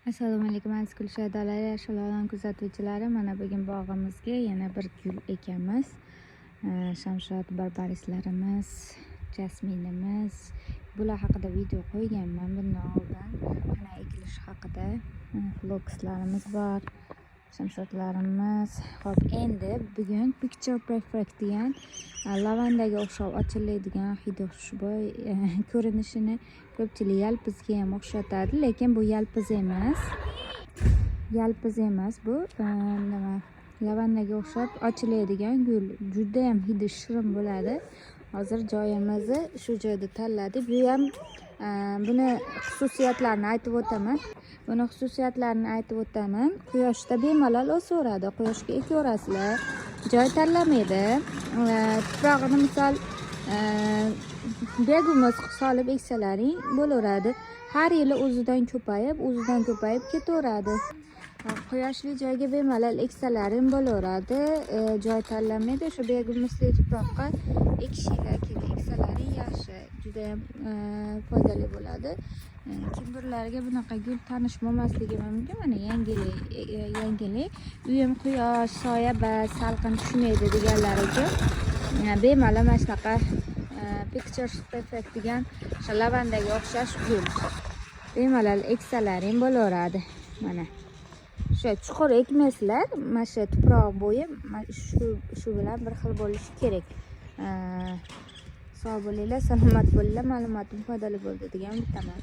Assalomu alaykum, aziz Gulshodalar, Yashil olam kuzatuvchilari. Mana bugun bog'imizga yana bir gul ekamiz. Shamshod barbarislarimiz, jasminimiz. Bular haqida video qo'yganman bundan oldin. Qanday ekilishi haqida. Flokslarimiz bor, shamshodlarimiz. Xo'p, endi bugun Picture Perfect degan lavandaga o'xshab ochiladigan hidi xushbo'y, ko'rinishini ko'pchilik yalpizga ham o'xshatadi, lekin bu yalpiz emas. Yalpiz emas bu, nima, lavandaga o'xshab ochiladigan gul. Judayam hidi shirin bo'ladi. Hozir joyimizni shu joyda tanladik. Bu ham buni xususiyatlarini aytib o'taman. Buni xususiyatlarini aytib o'taman. Quyoshda bemalol o'saveradi. Quyoshga ekaverasizlar. Joy tanlamaydi. Tuprog'ini misol biogumus solib eksalaring bo'laveradi. Har yili o'zidan ko'payib, o'zidan ko'payib ketaveradi. Quyoshli joyga bemalol eksalaring bo'laveradi. Joy tanlamaydi. O'sha biogumusli tuproqqa ekishinglar kerak. Eksalaring yaxshi, judayam foydali bo'ladi. Kimdirlarga bunaqa gul tanish bo'lmasligi mumkin. Mana yangilik, yangilik. Uyim quyosh, soya bas, salqin tushmaydi deganlar uchun bemalol mana shunaqa Picture Perfect degan o'sha lavandaga o'xshash gul. Bemalol eksalaring bo'laveradi. Mana. O'sha chuqur ekmaysizlar, mana shu tuproq bo'yi mana shu bilan bir xil bo'lishi kerak. Sog' bo'linglar, salomat bo'linglar. Ma'lumotim foydali bo'ldi degan umiddaman.